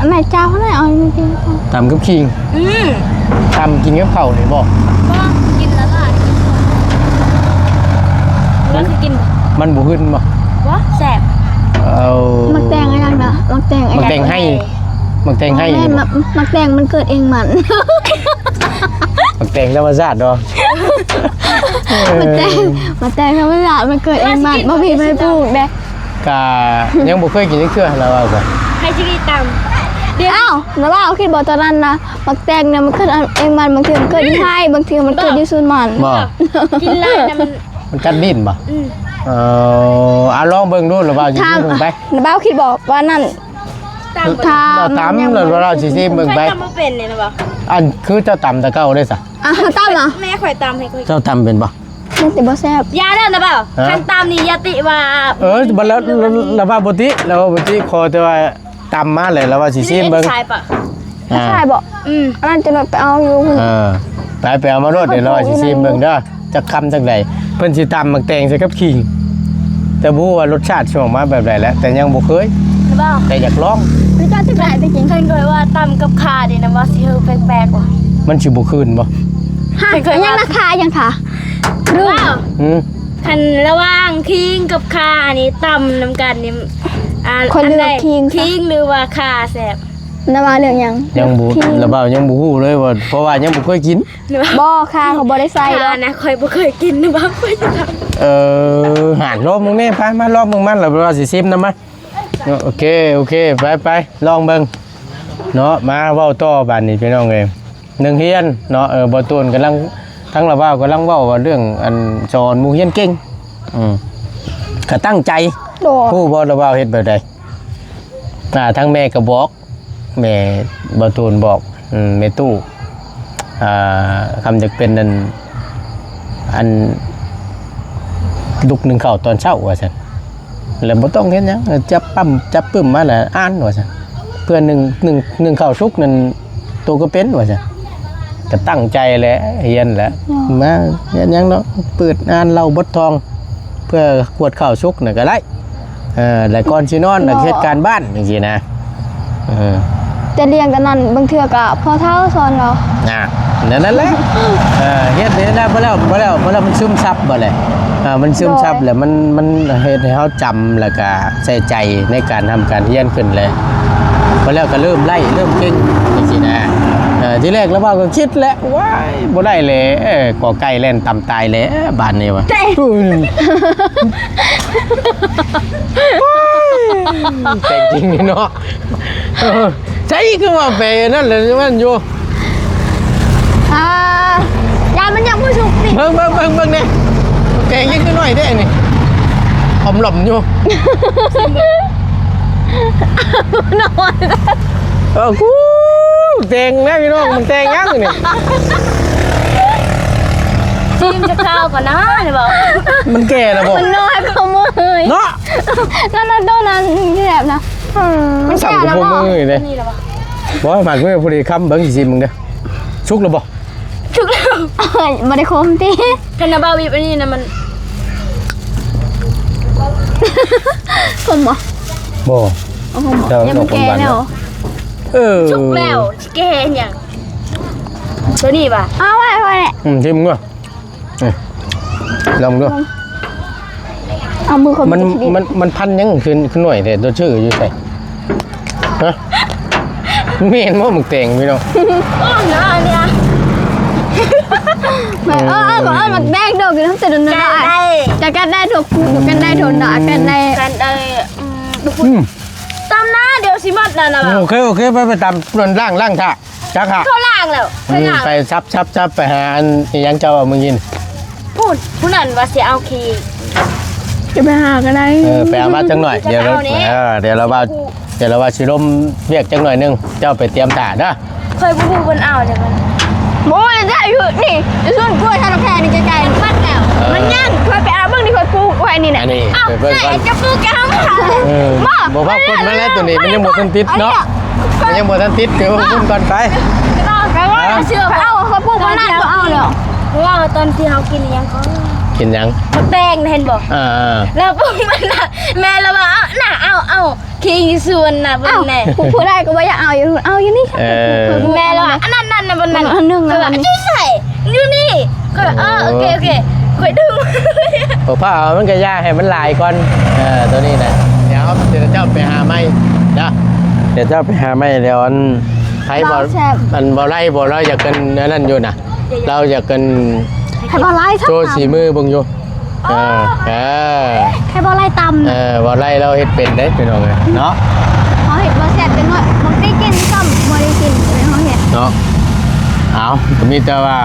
ແມ່ເຈົ້າຫັ້ນແຫຼະ ເອົາມາກິນ ຕຳກັບຂີງ ອືມ ຕຳກິນກັບເຂົ້ານີ້ບໍ່? ບໍ່ ກິນລະລາຍ ມັນ ມັນບໍ່ຫຶນບໍ່? ບໍ່ ແຊບ ເອົາ ໝາກແຕງອັນຫຍັງນະ? ໝາກແຕງ ໝາກແຕງໄຮ່ ໝາກແຕງໄຮ່ ແມ່ນ ໝາກ ໝາກແຕງມັນເກີດເອງມັນ ໝາກແຕງທຳມະຊາດເນາະ ໝາກແຕງ ໝາກແຕງທຳມະຊາດມັນເກີດເອງມັນ ບໍ່ມີໃຜປູກເດ້ ກະຍັງບໍ່ເຄີຍກິນຈັກເທື່ອ ລາວວ່າຊະ ໃຜຊິໄດ້ຕຳ ດຽວ ອ້າວ ລາວວ່າ ຄິດບໍ່ຕອນນັ້ນນະ ໝາກແຕງນະມັນເກີດເອງມັນ ບາງເທື່ອມັນເກີດຢູ່ໄຮ່ ບາງເທື່ອມັນເກີດຢູ່ສວນມັນ ບໍ່ ກິນຫຼາຍນະມັນ ມັນກັດດິນບໍ່? ອືມ ເອີ ເອົາລອງເບິ່ງດູ ລາວວ່າຊິຊິມເບິ່ງໄປ ລາວຄິດບໍ່ວ່ານັ້ນ ຕຳ ຕຳ ລາວຊິຊິມເບິ່ງໄປ ຕຳບໍ່ເປັນນີ້ນະບໍ່? ອັນຄືເຈົ້າຕຳແຕ່ເກົ່າເດ້ຊະ ອ່ະ ເຮົາຕຳເອົາ ແມ່ຂ້ອຍຕຳໃຫ້ຂ້ອຍ ເຈົ້າຕຳເປັນບໍ່? ມັນຊິບໍ່ແຊບ ຢ່າເດີນະບໍ່ ຮະ? ຄັນຕຳນີ້ຢ່າຕິວ່າ ເອີ ລາວ ລາວວ່າບໍ່ຕິ ລາວວ່າບໍ່ຕິ ຂໍແຕ່ວ່າຕຳມາແຫຼະ ລາວວ່າຊິຊິມເບິ່ງ ອ່າ ຂາຍບໍ່? ອືມ ອັນນັ້ນຈະໄປເອົາຢູ່ ເອີ ໄປ ໄປເອົາມາໂລດ ດຽວລອຊິຊີມເບິ່ງເດີ ຈັກຄຳຈັກໃດ ເພິ່ນຊິຕຳໝາກແຕງໃສ່ກັບຂີງ ແຕ່ບໍ່ຮູ້ວ່າລົດຊາດຊິອອກມາແບບໃດແຫຼະ ແຕ່ຍັງບໍ່ເຄີຍ ແຕ່ຢາກລອງ ຄືເຈົ້າຊິໄດ້ໄປກິນ ເພິ່ນເຄີຍວ່າຕຳກັບຂ່າເດ້ນະ ວ່າຊິເຮີແປກໆວ່າ ມັນຊິບໍ່ຄືນບໍ່? ຮະ ເພິ່ນເຄີຍວ່າ ຫຍັງນະ ຂ່າຫຍັງຄະ? ຮູ້ ອືມ ຄັນລະຫວ່າງຂີງກັບຂ່ານີ້ ຕຳນຳກັນນີ້ ອ່າ ຂ້ອຍເລືອກ ອັນໃດ ຂີງ ຂີງ ຫຼືວ່າຂ່າແຊບ? ລາວວ່າເລື່ອງຫຍັງ? ຍັງບໍ່ ລາວວ່າຍັງບໍ່ຮູ້ເລີຍວ່າ ເພາະວ່າຍັງບໍ່ເຄີຍກິນ ບໍ່ ຄ່າເຂົາບໍ່ໄດ້ໃສ່ດອກ ຂ້ານະ ຂ້ອຍບໍ່ເຄີຍກິນນະ ວ່າຂ້ອຍຈະ ເອີ ຫາລອງເບິ່ງແດ່ ໄປ ມາລອງເບິ່ງມັນ ລາວວ່າຊິຊິມນຳມາ ໂອເຄ ໂອເຄ ໄປ ໄປ ລອງເບິ່ງເນາະ ມາເວົ້າຕໍ່ບາດນີ້ ພີ່ນ້ອງເອີຍ ເລື່ອງຮຽນເນາະ ເອີ ບໍ່ຕູນກຳລັງ ທັງລາວວ່າກຳລັງເວົ້າວ່າເລື່ອງອັນສອນໝູ່ຮຽນເກັ່ງ ອືມ ກະຕັ້ງໃຈ ໂດຍ ຮູ້ບໍ່ລາວວ່າເຮັດແບບໃດ? ອ່າ ທັງແມ່ກະບອກ ແມ່ບ່າວຕູນບອກ ອືມ ແມ່ຕູ້ ອ່າ ຄຳຢາກເປັນອັນ ອັນ ລຸກໜຶ້ງເຂົ້າຕອນເຊົ້າວ່າຊັ້ນ ແລ້ວບໍ່ຕ້ອງເຮັດຫຍັງ ຈັບປ້ຳຈັບປຶ້ມມາແລ້ວອ່ານວ່າຊັ້ນ ເພື່ອໜຶ້ງ ໜຶ້ງ ໜຶ້ງເຂົ້າສຸກນັ້ນ ໂຕກໍເປັນວ່າຊັ້ນ ກໍຕັ້ງໃຈແຫຼະ ຮຽນແຫຼະ ອືມ ມາເຮັດຫຍັງເນາະ ເປີດອ່ານເລົ່າບົດທອງ ເພື່ອກວດເຂົ້າສຸກນະກໍໄດ້ ເອີ ແລ້ວກ່ອນຊິນອນນະ ເນາະ ເຮັດການບ້ານຈັ່ງຊີ້ນະ ເອີ ແຕ່ລ້ຽງຕອນນັ້ນບາງເທື່ອກໍພໍ່ເຖົ້າສອນເຮົາ ອ່າ ແນວນັ້ນແຫຼະ ເອີ ເຮັດ ເຮັດໄດ້ບໍ່ແລ້ວ ບໍ່ແລ້ວ ບໍ່ແລ້ວ ມັນຊຶມຊັບບໍ່ແຫຼະ ອ່າ ມັນຊຶມຊັບ ໂດຍ ແລ້ວມັນ ມັນເຮັດໃຫ້ເຮົາຈຳ ແລ້ວກໍໃສ່ໃຈໃນການທຳການຮຽນຂຶ້ນແຫຼະ ບໍ່ແລ້ວກໍເລີ່ມໄດ້ ເລີ່ມເກັ່ງຈັ່ງຊີ້ນະ ເອີ ທີແລກລາວວ່າກໍຄິດແຫຼະ ວ້າຍ ບໍ່ໄດ້ແຫຼະ ເອີ ກໍໄກ່ແລ່ນຕຳຕາຍແຫຼະ ບາດນີ້ວ່າ ແຕ່ງຈິງເນາະ ເອີ ໃສຄືວ່າໄປນັ້ນແຫຼະ ມັນຢູ່ ອ່າ ຢາມັນຍັງບໍ່ສຸກນີ້ ເບິ່ງ ເບິ່ງ ເບິ່ງ ເບິ່ງແດ່ ແກງຍັງຄືນ້ອຍແທ້ນີ້ ເ ຫຼອມໆຢູ່ ເອີ ກູແຕ່ງນະພີ່ນ້ອງ ມັນແຕ່ງຫຍັງນີ້ ຊີມຈັກຄາວກ່ອນນະ ນີ້ບໍ ມັນແກ່ແລ້ວບໍ ມັນນ້ອຍກວ່າມື້ເນາະ ນັ້ນ ໂຕນັ້ນແຊບນະ ມັນສ່ຳກວ່າມື້ເດ້ ນີ້ລະບໍ ບໍ່ ໝາກມື້ພໍດີຄຳ ເບິ່ງຊິຊີມເບິ່ງເດີ້ ສຸກແລ້ວບໍ? ສຸກແລ້ວ ບໍ່ໄດ້ຄົມຕິ ຄັນນະບ່າວອີບອັນນີ້ນະມັນ ຄົມບໍ່? ບໍ່ ບໍ່ຄົມບໍ່ ຍັງແກ່ແລ້ວ ເອີ ສຸກແລ້ວ ຊິແກ່ຫຍັງ ໂຕນີ້ຫວາ ເອົາໄວ້ ໄວ້ ອືມ ຊິມເບິ່ງ ເອີ ລອງດູ ເອົາມືຄົນ ມັນ ມັນ ມັນພັນຫຍັງ ຄື ຄືໜ້ອຍແທ້ ໂຕຊື່ຢູ່ໃສ ຮະ ແມ່ນບໍ່ໝາກແຕງພີ່ນ້ອງ ເອີ ເອີ ເອີ ໝາກແຕງດອກຢູ່ນຳແຕ່ດົນ ກັນໄດ້ ຈະກັນໄດ້ທຸກຄູ່ ກັນໄດ້ທົນດອກ ກັນໄດ້ ກັນໄດ້ ອືມ ອືມ ຕຳນາ ດຽວຊິໝົດແລ້ວນະ ໂອເຄ ໂອເຄ ໄປ ໄປຕຳ ລ້າງ ລ້າງຖ້າ ຈັກຫາ ເຂົາລ້າງແລ້ວ ອືມ ໄປລ້າງ ໄປສັບ ສັບ ສັບ ໄປຫາອັນ ອີຫຍັງເຈົ້າເອົາມື້ກີ້ນີ້ ພຸ້ນ ຜູ້ນັ້ນວ່າຊິເອົາຂີ້ ຈະໄປຫາກໍໄດ້ ເອີ ໄປເອົາມາຈັກໜ້ອຍ ດຽວ ເອີ ດຽວລາວວ່າ ດຽວລາວວ່າຊິລົມວຽກຈັກໜ້ອຍໜຶ່ງ ເຈົ້າໄປຕຽມຖ້າເດີ ຂ້ອຍບໍ່ຮູ້ເພິ່ນເອົາເລີຍ ບໍ່ໄດ້ຢູ່ນີ້ ຢູ່ສວນກ້ວຍທາງແພນີ້ໃກ້ໆ ມັນແລ້ວ ເອີ ມັນຍັງ ຂ້ອຍໄປເອົາເບິ່ງທີ່ຂ້ອຍປູກໄວ້ນີ້ນະ ອັນນີ້ ເອົາ ໄປເບິ່ງກ່ອນ ຈະປູກກັນ ເອີ ບໍ່ ບໍ່ພາຄົນມາແລ້ວ ໂຕນີ້ມັນຍັງບໍ່ທັນຕິດເນາະ ມັນຍັງບໍ່ທັນຕິດ ໄປເບິ່ງພຸ້ນກ່ອນໄປ ໄປວ່າເຊື່ອ ເອົາ ຂ້ອຍປູກມັນນັ້ນກໍເອົາແລ້ວ ເພາະວ່າຕອນທີ່ເຮົາກິນຫຍັງກໍ ກິນຫຍັງ ໝາກແຕງນະ ເຫັນບໍ່ ອ່າໆ ແລ້ວປຸ້ງມັນນະ ແມ່ລະວ່າ ເອົານະ ເອົາ ເອົາ ຂີ້ຢູ່ສວນນະ ເບິ່ງແນ່ ຜູ້ໃດກໍວ່າຢາກເອົາຢູ່ ເອົາຢູ່ນີ້ ເອີ ແມ່ລະວ່າ ອັນນັ້ນ ນັ້ນນະ ອັນນັ້ນ ອັນໜຶ່ງ ຂ້ອຍວ່າ ຢູ່ໃສ ຢູ່ນີ້ ຂ້ອຍວ່າ ເອີ ໂອເຄ ໂອເຄ ຂ້ອຍດຶງ ບໍ່ພາເອົາ ມັນກໍຢ່າໃຫ້ມັນຫຼາຍກ່ອນ ເອີ ໂຕນີ້ນະ ດຽວ ດຽວເຈົ້າໄປຫາໃໝ່ເດີ ດຽວເຈົ້າໄປຫາໃໝ່ ດຽວອັນ ໃຜບໍ່ ອັນບໍ່ໄລ່ບໍ່ ລາວຢາກເປັນອັນນັ້ນຢູ່ນະ ລາວຢາກເປັນ ໃຜບໍ່ໄລ່ ໂຊສີມືເບິ່ງຢູ່ ເອີ ເອີ ໃຜບໍ່ໄລ່ຕຳ ເອີ ບໍ່ໄລ່ລາວເຮັດເປັນເດ້ພີ່ນ້ອງເອີຍເນາະ ເຮົາເຮັດບໍ່ແຊບຈັກໜ້ອຍ ບໍ່ໄດ້ກິນຊ້ຳ ບໍ່ໄດ້ກິນ ເຮົາເຮັດເນາະ ເອົາ ກໍມີແຕ່ວ່າ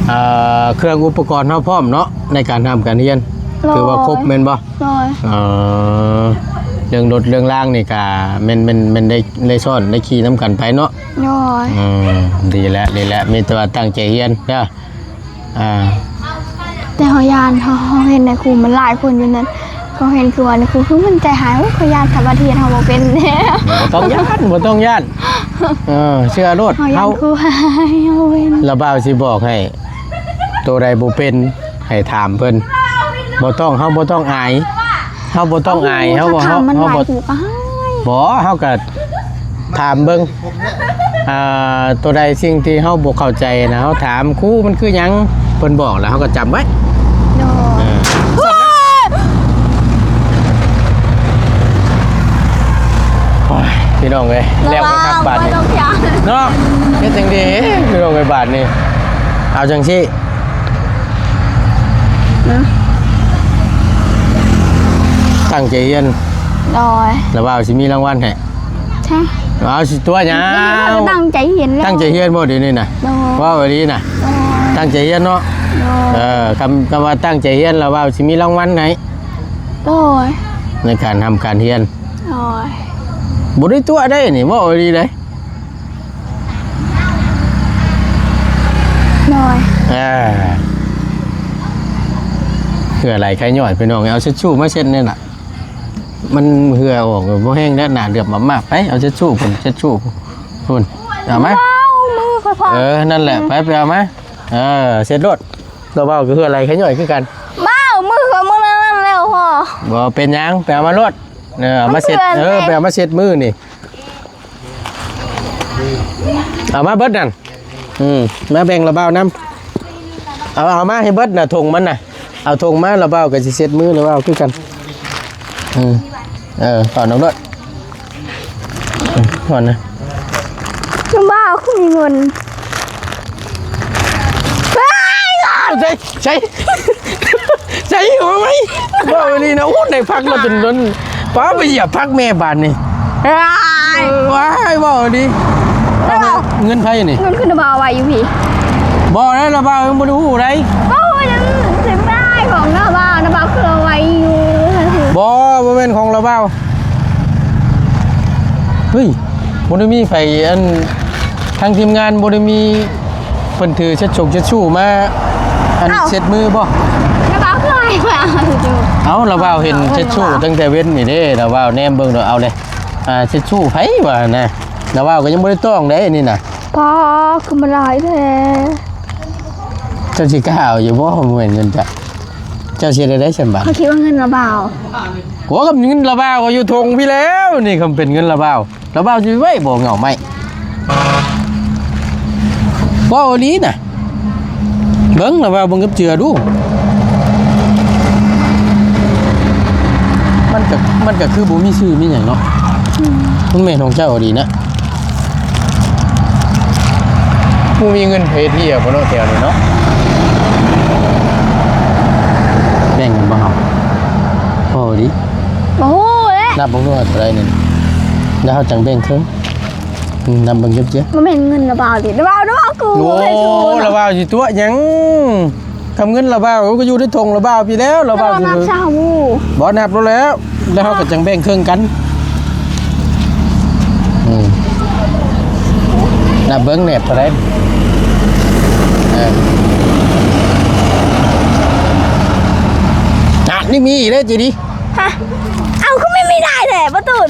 ເອີ ເຄື່ອງອຸປະກອນເຮົາພ້ອມເນາະ ໃນການຮ່ຳການຮຽນ ໂດຍ ຖືວ່າຄົບແມ່ນບໍ່? ໂດຍ ເອີ ເລື່ອງລົດເລື່ອງລາງນີ້ກະແມ່ນ ແມ່ນ ແມ່ນໄດ້ ໄດ້ຊ້ອນໄດ້ຂີ່ນຳກັນໄປເນາະ ໂດຍ ອືມ ດີແລ້ວ ດີແລ້ວ ມີແຕ່ວ່າຕັ້ງໃຈຮຽນເດີ ອ່າ ແຕ່ເຮົາຢ້ານ ເຮົາ ເຮົາເຫັນໃນຄູມັນຫຼາຍຄົນຢູ່ນັ້ນ ເຮົາເຫັນຄືວ່າໃນຄູຄືມັນໃຈຮ້າຍ ໂອ້ຍ ຂ້ອຍຢ້ານ ຖ້າວ່າຮຽນເຮົາບໍ່ເປັນ ບໍ່ຕ້ອງຢ້ານ ບໍ່ຕ້ອງຢ້ານ ເອີ ເຊື່ອໂລດ ເຮົາຢ້ານ ເຮົາ ຄູຮ້າຍ ເຮົາເປັນ ລະບ່າວຊິບອກໃຫ້ ໂຕໃດບໍ່ເປັນ ໃຫ້ຖາມເພິ່ນ ບໍ່ຕ້ອງ ເຮົາບໍ່ຕ້ອງອາຍ ເຮົາບໍ່ຕ້ອງອາຍ ເຮົາບໍ່ ເຮົາ ເຮົາບໍ່ ບໍ່ ເຮົາກໍຖາມເບິ່ງ ອ່າ ໂຕໃດສິ່ງທີ່ເຮົາບໍ່ເຂົ້າໃຈນະ ເຮົາຖາມ ຄູ ມັນຄືຫຍັງ ເພິ່ນບອກແລ້ວ ເຮົາກໍຈຳໄວ້ ໂດຍ ເອີ ໂອ້ຍ ພີ່ນ້ອງເອີຍ ແລ້ວກໍຄັກບາດນີ້ເນາະ ເຮັດຈັ່ງໃດ ພີ່ນ້ອງເອີຍ ບາດນີ້ ເອົາຈັ່ງຊີ້ ຕັ້ງໃຈຮຽນ ໂດຍ ລະບ່າວຊິມີລາງວັນໃຫ້ ເອົາຊິຕົວະຫຍັງ ຕັ້ງໃຈຮຽນແລ້ວ ຕັ້ງໃຈຮຽນບໍ່ດຽວນີ້ນະ ໂດຍ ເວົ້າອີ່ຫຼີນະ ໂດຍ ຕັ້ງໃຈຮຽນເນາະ ໂດຍ ເອີ ຄຳ ຄຳວ່າຕັ້ງໃຈຮຽນ ລະບ່າວຊິມີລາງວັນໃຫ້ ໂດຍ ໃນການຮ່ຳການຮຽນ ໂດຍ ບໍ່ໄດ້ຕົວະເດ້ນີ້ ເວົ້າອີ່ຫຼີເດ້ ໂດຍ ອ່າ ເຫື່ອໄຫຼໄຄຍ້ອຍ ພີ່ນ້ອງ ເອົາເຊັດຊູມາເຊັດແນ່ລະ ມັນເຫື່ອອອກ ບໍ່ແຫ້ງແລ້ວ ໜ້າເຫຼືອບມາກໆ ໄປ ເອົາເຊັດຊູພຸ້ນ ເຊັດຊູພຸ້ນ ເອົາມາ ເອົາມືຄ່ອຍໆ ເອີ ນັ້ນແຫຼະ ໄປ ໄປເອົາມາ ເອີ ເຊັດໂລດ ລະບ່າວກໍເຫື່ອໄຫຼໄຄຍ້ອຍຄືກັນ ເອົາມືຂ້ອຍມື້ນັ້ນແລ້ວພໍ ບໍ່ເປັນຫຍັງ ໄປເອົາມາໂລດ ເອີ ເອົາມາເຊັດ ເອີ ໄປເອົາມາເຊັດມືນີ້ ເອົາມາເບິດນັ້ນ ອືມ ມາແບ່ງລະບ່າວນຳ ເອົາ ເອົາມາໃຫ້ເບິດນະ ຖົງມັນນະ ເອົາຖົງມາ ລະບ່າວກໍຊິເຊັດມືລະບ່າວຄືກັນ ອືມ ເອີ ເອົານຳໂລດ ອືມ ກ່ອນນະ ລະບ່າວຄືມີເງິນ ໃສ່ ໃສ່ ໃສ່ ເອົາໄວ້ ເວົ້າອີ່ຫຼີນະ ໂອ້ ໄດ້ພັກມາຈົນ ຈົນ ປ້າ ໄປຢຽບພັກແມ່ບາດນີ້ ວ້າຍ ເວົ້າອີ່ຫຼີ ເອົາເງິນໃຜນີ້ ເງິນຄືນະບ່າວໄວ້ຢູ່ພີ້ ບໍ່ໄດ້ ລະບ່າວຍັງບໍ່ໄດ້ຮູ້ໃດ ບໍ່ຮູ້ຫຍັງ ເສຍດາຍຂອງນະບ່າວ ນະບ່າວຄືເອົາໄວ້ ບ່າວ ເຮີ້ຍ ບໍ່ໄດ້ມີໃຜ ອັນ ທາງທີມງານບໍ່ໄດ້ມີເພິ່ນຖືເຊັດຊົງເຊັດຊູມາ ອັນ ເອົ້າ ເຊັດມືບໍ່? ລະບ່າວຄືໃຫ້ມາເອົາຢູ່ ເອົ້າ ລະບ່າວເຫັນເຊັດຊູຕັ້ງແຕ່ເວັນນີ້ເດ້ ລະບ່າວແນມເບິ່ງໂດດ ເອົາເລີຍ ອ່າ ເຊັດຊູໃຜວ່າຫັ້ນນະ ລະບ່າວກໍຍັງບໍ່ໄດ້ຕ້ອງເດ້ນີ້ນະ. ປ້າ ຄືມາຫຼາຍແທ້ ເຈົ້າຊິກ້າເອົາຢູ່ບໍ່? ບໍ່ແມ່ນເງິນເຈົ້າ ເຈົ້າຊິເຮັດແນວໃດຊັ້ນບາດ? ຂ້ອຍຄິດວ່າເງິນລະບ່າວ. ໂອ້ ຄັນເງິນລະບ່າວກໍຢູ່ຖົງພີ້ແລ້ວ ນີ້ຄັນເປັນເງິນລະບ່າວ ລະບ່າວຊິໄວ້ບໍ່ເຫງົ້າໄມ້? ເວົ້າອີ່ຫຼີນະ ເບິ່ງລະບ່າວ ເບິ່ງກັບເຈືອດູ ມັນກະ ມັນກະຄືບໍ່ມີຊື່ມີຫຍັງເນາະ ອືມ ມັນແມ່ນຂອງເຈົ້າອີ່ຫຼີນະ. ບໍ່ມີເງິນເຮັດເຮັດບໍ່ເນາະ ແຖວນີ້ເນາະ ແບ່ງກັນບໍ່ເຮົາ? ພໍດີ ບໍ່ຮູ້ເດ້ ນັບເບິ່ງດູວ່າເທົ່າໃດນີ້ ແລ້ວເຮົາຈັ່ງແບ່ງເຄິ່ງ ອືມ ນັບເບິ່ງເຈັບເຈ້ຍ ບໍ່ແມ່ນເງິນລະບ່າວຕິ ລະບ່າວ ລະບ່າວ ກູ ໂອ້ ລະບ່າວຊິຕົວະຫຍັງ? ຄຳເງິນລະບ່າວກໍຢູ່ໃນຖົງລະບ່າວພີ້ແລ້ວ ລະບ່າວຊິ ນັບຊາວ ບໍ່ນັບແລ້ວ ແລ້ວເຮົາກໍຈັ່ງແບ່ງເຄິ່ງກັນ ອືມ ນັບເບິ່ງແໜບເທົ່າໃດ ເອີ ນະ ນີ້ມີອີກເດ້ ຈີດີ ຮະ ເອົ້າ ຄືມັນມີຫຼາຍແທ້ ບໍ່ຕູນ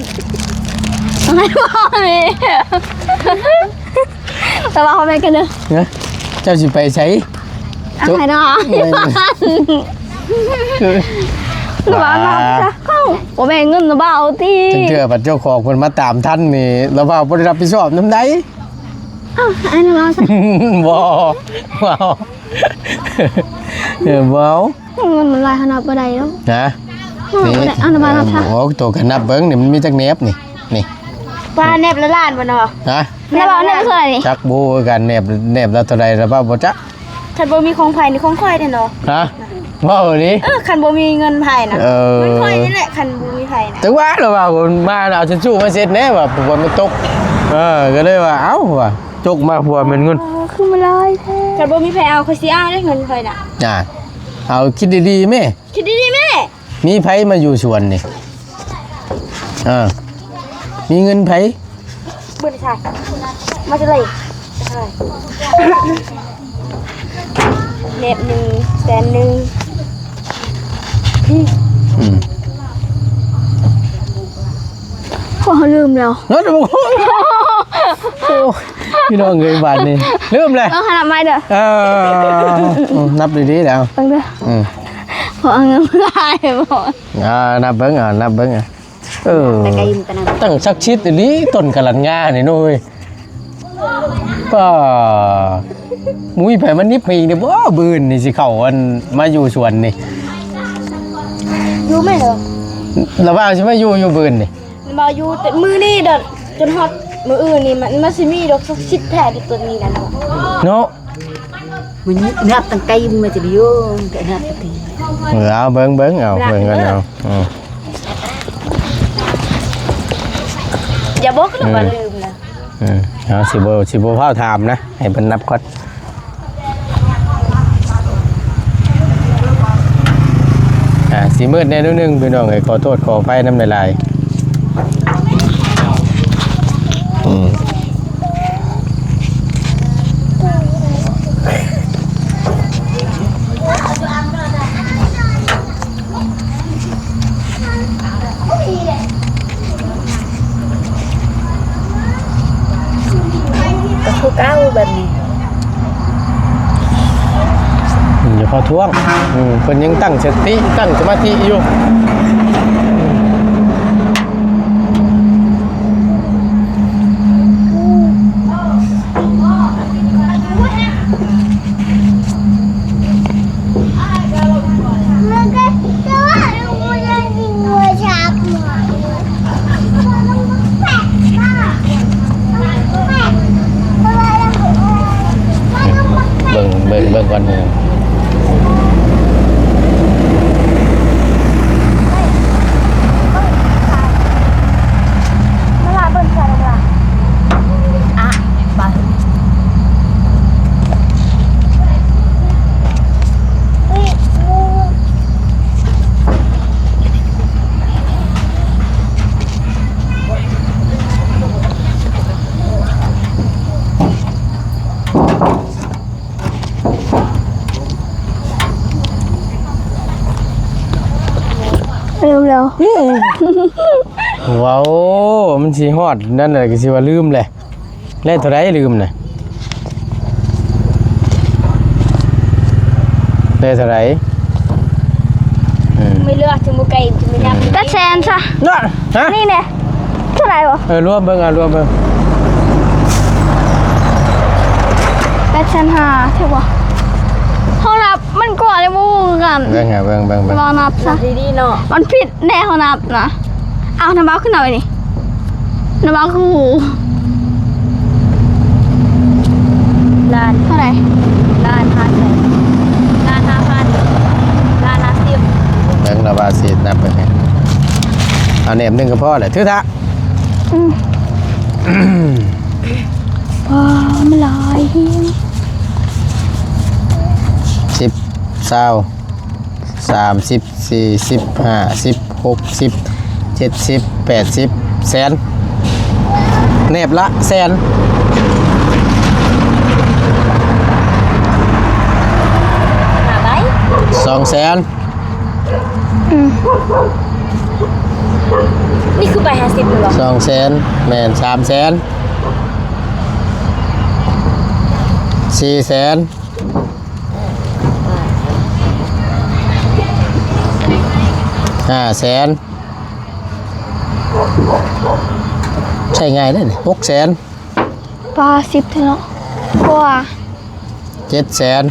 ລະບ່າວ ເຮົາແບ່ງກັນເດີ ເຈົ້າຊິໄປໃສ? ເອົາໃຫ້ນ້ອງ ລະບ່າວ ເອົາ ບໍ່ແບ່ງເງິນລະບ່າວຕິ ຈັ່ງເທື່ອບັດເຈົ້າຂອງເພິ່ນມາຕາມທັນນີ້ ລະບ່າວບໍ່ໄດ້ຮັບຜິດຊອບນຳໃດ. ເອົ້າ ໃຫ້ລະບ່າວຊະ ບໍ່ ບໍ່ ເອີ ບໍ່ ເງິນມັນຫຼາຍຂະໜາດບໍ່ໄດ້ດອກ ຮະ ບໍ່ໄດ້ ເອົາລະບ່າວ ນັບຊະ ໂອ້ ໂຕກັນນັບເບິ່ງນີ້ ມັນມີຈັກແໜບນີ້ ນີ້ ວ່າແໜບລະລ້ານບໍ່ເນາະ ຮະ ລະບ່າວ ແໜບເທົ່າໃດນີ້? ຈັກບໍ່ຄືກັນ ແໜບ ແໜບລະເທົ່າໃດ ລະບ່າວບໍ່ຈັກ ຄັນບໍ່ມີຂອງໃຜນີ້ຂອງຂ້ອຍແທ້ເນາະ ຮະ ເວົ້ານີ້ ເອີ ຄັນບໍ່ມີເງິນໃຜນະ ເອີ ເງິນຂ້ອຍນີ້ແຫຼະ ຄັນບໍ່ມີໃຜນະ ແຕ່ວ່າລະວ່າ ມາເອົາທິດຊູມາເຊັດແດ່ວ່າ ຝົນມັນຕົກ ເອີ ກໍເລີຍວ່າ ເອົ້າ ວ່າ ຕົກມາຜົວແມ່ນເງິນ ອໍ ຄືມາຫຼາຍແທ້ ຄັນບໍ່ມີໃຜເອົາ ຂ້ອຍຊິເອົາເດ້ເງິນຂ້ອຍນະ ອ່າ ເອົາ ຄິດດີໆແມ້ ຄິດດີໆແມ້. ມີໃຜມາຢູ່ສວນນີ້? ເອີ ມີເງິນໃຜ? ເບິດໃສ່ ມາຈະໄລ ແໜບໜຶ່ງ ແສນໜຶ່ງ ອືມ ພວກເຮົາລືມແລ້ວ ໂອ້ ພີ່ນ້ອງເອີຍ ບາດນີ້ລືມແລ້ວ ເອີ ນັບໃໝ່ເດີ ເອີ ນັບດີໆແລ້ວ ເບິ່ງເດີ ອືມ ພໍເອົາເງິນຫຼາຍບໍ່ ອ່າ ນັບເບິ່ງ ອ່າ ນັບເບິ່ງ ອ່າ ເອີ ຕັ້ງສັກສິດອີ່ຫຼີ ຕົ້ນກະລັນງານີ້ເນາະເອີຍ ປ້າ ບໍ່ມີໃຜມານິບໃຫ້ອີກເດ້ບໍ່? ມື້ອື່ນນີ້ຊິເຂົ້າ ອັນ ມາຢູ່ສວນນີ້ ຢູ່ແມ່ນບໍ່? ລະວ່າຊິມາຢູ່ ຢູ່ມື້ອື່ນນີ້ ມາຢູ່ແຕ່ມື້ນີ້ດອກ ຈົນຮອດມື້ອື່ນນີ້ ມັນ ມັນຊິມີດອກສັກສິດແທ້ ຕົວນີ້ນະເນາະ ເນາະ ມັນນັບຕັ້ງແຕ່ມື້ຈະໄດ້ຢູ່ ມັນກໍນັບຕັ້ງແຕ່ ເອີ ເອົາເບິ່ງ ເບິ່ງ ເອົາເບິ່ງກັນເອົາ ອືມ ຢ່າບອກລະວ່າລືມນະ ອືມ ເອົາ ຊິບໍ່ ຊິບໍ່ຟ້າວຖາມນະ ໃຫ້ເພິ່ນນັບກ່ອນ ອ່າ ຊິມືດແດ່ໜ້ອຍໜຶ່ງ ພີ່ນ້ອງເອີຍ ຂໍໂທດຂໍອະໄພນຳຫຼາຍໆ ອືມ ກໍຄືເກົ່າແບບນີ້ ຢ່າພໍທວງ ອືມ ເພິ່ນຍັງຕັ້ງສະຕິ ຕັ້ງສະມາທິຢູ່. ເບິ່ງ ເບິ່ງ ເບິ່ງກ່ອນ ເບິ່ງ ເ ລືມແລ້ວ. ເວົ້າ ມັນຊິຮອດນັ້ນແຫຼະ ກໍຊິວ່າລືມແຫຼະ. ໄດ້ເທົ່າໃດລືມນະ? ໄດ້ເທົ່າໃດ? ອືມ ໄມ່ເລືອກ ຈະບໍ່ໄກ ຈະໄມ່ຍາກ ແປດແສນຊະ. ນະ? ຮະ? ນີ້ແຫຼະ ເທົ່າໃດວະ? ເອີ ລວມເບິ່ງ ເອົາລວມເບິ່ງ. ແປດແສນຫ້າ ຖືກບໍ່? ເຮົານັບມັນກວ່າເລີຍ ບໍ່ຮູ້ຄືກັນ. ເບິ່ງ ເບິ່ງ ເບິ່ງ ເບິ່ງ ລອງນັບຊະ ນັບດີໆເນາະ. ມັນຜິດແນ່ ເຮົານັບນະ. ເອົາ ນ້ຳເບົາຂຶ້ນເອົາໄວ້ນີ້. ນ້ຳເບົາຄື ລ້ານເທົ່າໃດ? ລ້ານຫ້າແສນ ລ້ານຫ້າພັນ ລ້ານຫ້າສິບ. ເບິ່ງລະວ່າຊິນັບໄປໃສ. ເອົາແໜບໜຶ່ງກໍພໍແຫຼະ ຖືທະ. ອືມ ວ້າວ ມັນຫຼາຍແຮງ. ສິບ ຊາວ ສາມສິບ ສີ່ສິບ ຫ້າສິບ ຫົກສິບ ເຈັດສິບ ແປດສິບ ແສນ ແໜບລະແສນ. ຫ້າໃບ ສອງແສນ. ອືມ ນີ້ຄືໃບຫ້າສິບແມ່ນບໍ່? ສອງແສນ ແມ່ນ ສາມແສນ ສີ່ແສນ ຫ້າແສນ ໃຊ້ງ່າຍເດ້ ຫົກແສນ. ປາ ສິບເທື່ອເນາະ ກວ່າ ເຈັດແສນ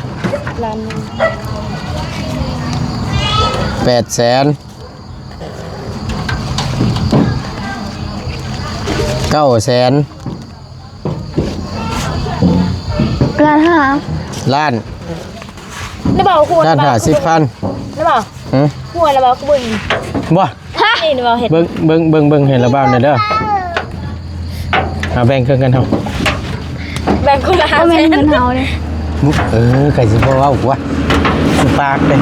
ລ້ານໜຶ່ງ ແປດແສນ ເກົ້າແສນ ລ້ານຫ້າ ລ້ານ ໄດ້ບໍ່? ຫົວ ລ້ານຫ້າສິບພັນ ໄດ້ບໍ່? ຫື? ຫົວລະບໍ່? ຄືບໍ່ເຫັນ ບໍ່ ຮະ? ນີ້ລະບໍ່ເຫັນ ເບິ່ງ ເບິ່ງ ເບິ່ງ ເບິ່ງໃຫ້ລະບ່າວແດ່ເດີ. ເອົາແບ່ງເຄິ່ງກັນເຮົາ ແບ່ງຄົນລະຫ້າແສນ ເອົາແມ່ນເງິນເຮົາເດ້. ເອີ ໃຜຊິບໍ່ເວົ້າກວ່າ ສຸປາກເດ້.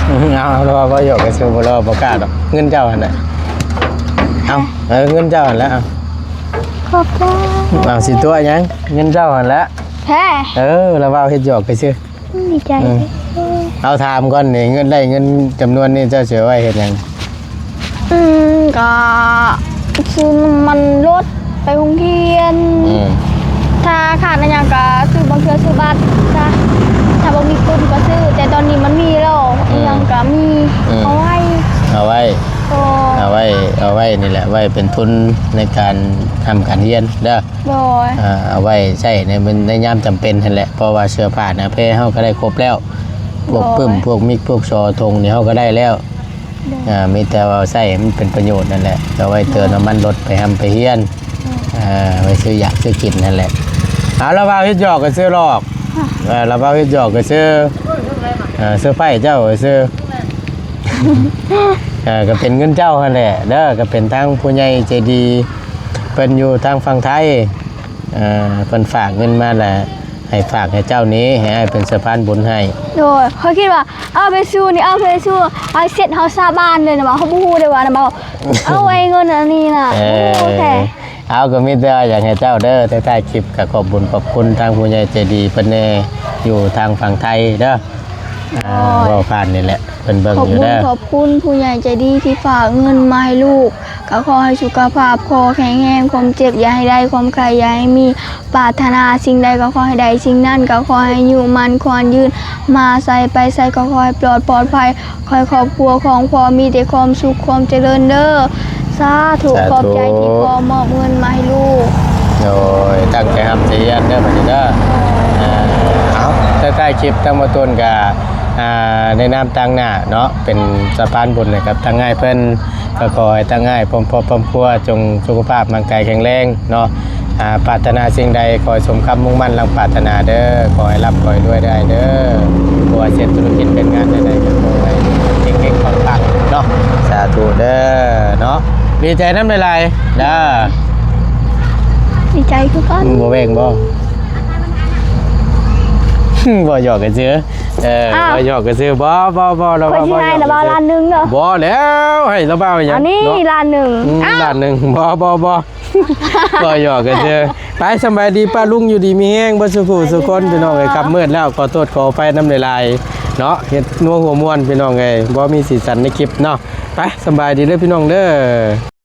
ເອົາ ເອົາລະວ່າບໍ່ຢອກກັນຊື່ ບໍ່ລະບໍ່ກ້າດອກ ເງິນເຈົ້າຫັ້ນນະ. ເອົາ ເອີ ເງິນເຈົ້າຫັ້ນລະ ເອົາ ຂອບໃຈ. ເອົາ ຊິຕົວະຫຍັງ ເງິນເຈົ້າຫັ້ນລະ. ແທ້ ເອີ ລະວ່າເຮັດຢອກກັນຊື່. ດີໃຈ ເອີ ເອົາຖາມກ່ອນນີ້ ເງິນ ໄດ້ເງິນຈຳນວນນີ້ ເຈົ້າຊິເອົາໄວ້ເຮັດຫຍັງ? ອືມ ກະຊື້ນ້ຳມັນລົດໄປໂຮງຮຽນ. ອືມ ຖ້າຂາດອີ່ຫຍັງກະຊື້ ບາງເທື່ອຊື້ບັດຊະ ຖ້າບໍ່ມີທຶນກະຊື້ ແຕ່ຕອນນີ້ມັນມີແລ້ວ ອືມ ອີ່ຫຍັງກະມີ. ອືມ ເອົາໄວ້ ເອົາໄວ້ ເອົາໄວ້ ເອົາໄວ້ນີ້ແຫຼະ ໄວ້ເປັນທຶນໃນການຮ່ຳການຮຽນເດີ. ໂດຍ ອ່າ ເອົາໄວ້ໃຊ້ໃນ ໃນຍາມຈຳເປັນຫັ້ນແຫຼະ ເພາະວ່າເສື້ອຜ້າໜ້າແພເຮົາກໍໄດ້ຄົບແລ້ວ ພວກປຶ້ມ ໂດຍ ພວກມິກ ພວກຊໍ ຖົງນີ້ເຮົາກໍໄດ້ແລ້ວ. ໂດຍ ອ່າ ມີແຕ່ວ່າໃຊ້ໃຫ້ມັນເປັນປະໂຫຍດນັ້ນແຫຼະ ກໍໄວ້ເຕີມ ໂດຍ ນ້ຳມັນລົດໄປຮ່ຳໄປຮຽນ. ໂດຍ ອ່າ ໄວ້ຊື້ຢາກຊື້ກິນຫັ້ນແຫຼະ. ເອົາລະວ່າເຮັດຢອກກໍຊື້ຫຼອກ ເອີ ລະວ່າເຮັດຢອກກໍຊື້ ເອີ ເຊີໄພເຈົ້າກໍຊື້ ເອີ ກໍເປັນເງິນເຈົ້າຫັ້ນແຫຼະເດີ ກໍເປັນທາງຜູ້ໃຫຍ່ໃຈດີ ເພິ່ນຢູ່ທາງຝັ່ງໄທ ເອີ ເພິ່ນຝາກເງິນມາລະ ໃຫ້ຝາກໃຫ້ເຈົ້ານີ້ ໃຫ້ອ້າຍເປັນສະພານບຸນໃຫ້. ໂດຍ ຂ້ອຍຄິດວ່າ ເອົາໄປສູ່ນີ້ ເອົາໄປສູ່ ເອົາເຊັດເຮົາສາບານເລີຍນະ ເຮົາບໍ່ຮູ້ເດ້ວ່ານະ ເອົາໄວ້ເງິນອັນນີ້ນະ. ເອີ ບໍ່ຮູ້ແທ້. ເອົາ ກໍມີແຕ່ວ່າຢາກໃຫ້ເຈົ້າເດີ ທ້າຍໆຄລິບກໍຂອບບຸນຂອບຄຸນທາງຜູ້ໃຫຍ່ໃຈດີເພິ່ນແດ່ ຢູ່ທາງຝັ່ງໄທເດີ. ໂດຍ ອ່າ ເວົ້າຜ່ານນີ້ແຫຼະ ເພິ່ນເບິ່ງຢູ່ເດີ. ຂອບບຸນຂອບຄຸນຜູ້ໃຫຍ່ໃຈດີທີ່ຝາກເງິນມາໃຫ້ລູກ ກໍຂໍໃຫ້ສຸຂະພາບຂໍແຂງແຮງ ຄວາມເຈັບຢ່າໃຫ້ໄດ້ ຄວາມໄຂ້ຢ່າໃຫ້ມີ ປາດຖະໜາສິ່ງໃດກໍຂໍໃຫ້ໄດ້ສິ່ງນັ້ນ ກໍຂໍໃຫ້ອາຍຸໝັ້ນຂວັນຍືນ ມາໃສໄປໃສກໍຂໍໃຫ້ປອດ ປອດໄພ ຂໍໃຫ້ຄອບຄົວຂອງພໍ່ມີແຕ່ຄວາມສຸກຄວາມຈະເລີນເດີ. ສາທຸ ສາທຸ ຂອບໃຈທີ່ພໍ່ມອບເງິນມາໃຫ້ລູກ. ໂດຍ ຕັ້ງໃຈຮ່ຳໃຈຮຽນເດີບັດນີ້ເດີ. ເອີ ເອົາ ທ້າຍໆຄລິບທາງໝໍຕົ້ນກະ ອ່າ ໃນນາມຕາງໜ້າເນາະ ເປັນສະພານບຸນໃຫ້ກັບທາງອ້າຍເພິ່ນ ກໍຂໍໃຫ້ທັງອ້າຍພ້ອມຄອບພ້ອມຄົວຈົ່ງສຸຂະພາບຮ່າງກາຍແຂງແຮງເນາະ. ອ່າ ປາດຖະໜາສິ່ງໃດຂໍໃຫ້ສົມຄຳມຸ່ງໝັ້ນດັ່ງປາດຖະໜາເດີ. ຂໍໃຫ້ລ່ຳ ຂໍໃຫ້ລວຍເດີອ້າຍເດີ. ບໍ່ວ່າເຮັດທຸລະກິດການງານໃດໆ ກໍຂໍໃຫ້ເຮັງໆ ປັງໆ ເນາະ. ສາທຸເດີເນາະ. ດີໃຈນຳຫຼາຍໆເດີ. ດີໃຈຄືກັນ. ບໍ່ແຫວ່ງບໍ່? ບໍ່ ຢອກກັນຊື່. ເອີ ອ້າວ ບໍ່ ຢອກກັນຊື່. ບໍ່ ບໍ່ ບໍ່ ລະເວົ້າ ຂ້ອຍຊິໃຫ້ລະເວົ້າລ້ານໜຶ່ງເນາະ. ບໍ່ແລ້ວ ໃຫ້ລະເວົ້າຫຍັງ ອັນນີ້ເນາະ ລ້ານໜຶ່ງ. ອືມ ອ້າວ ລ້ານໜຶ່ງ. ບໍ່ ບໍ່ ບໍ່ ບໍ່ ຢອກກັນຊື່. ໄປ ສຳບາຍດີປ້າລຸງ ຢູ່ດີມີແຮງເບິດສູ່ຜູ້ສູ່ຄົນ ພີ່ນ້ອງເອີຍ. ຄ່ຳມືດແລ້ວ ຂໍໂທດຂໍອະໄພນຳຫຼາຍ ເນາະ ເຮັດນົວຫົວມ່ວນພີ່ນ້ອງເອີຍ ບໍ່ມີສີສັນໃນຄລິບເນາະ. ໄປ ສະບາຍດີເດີພີ່ນ້ອງເດີ.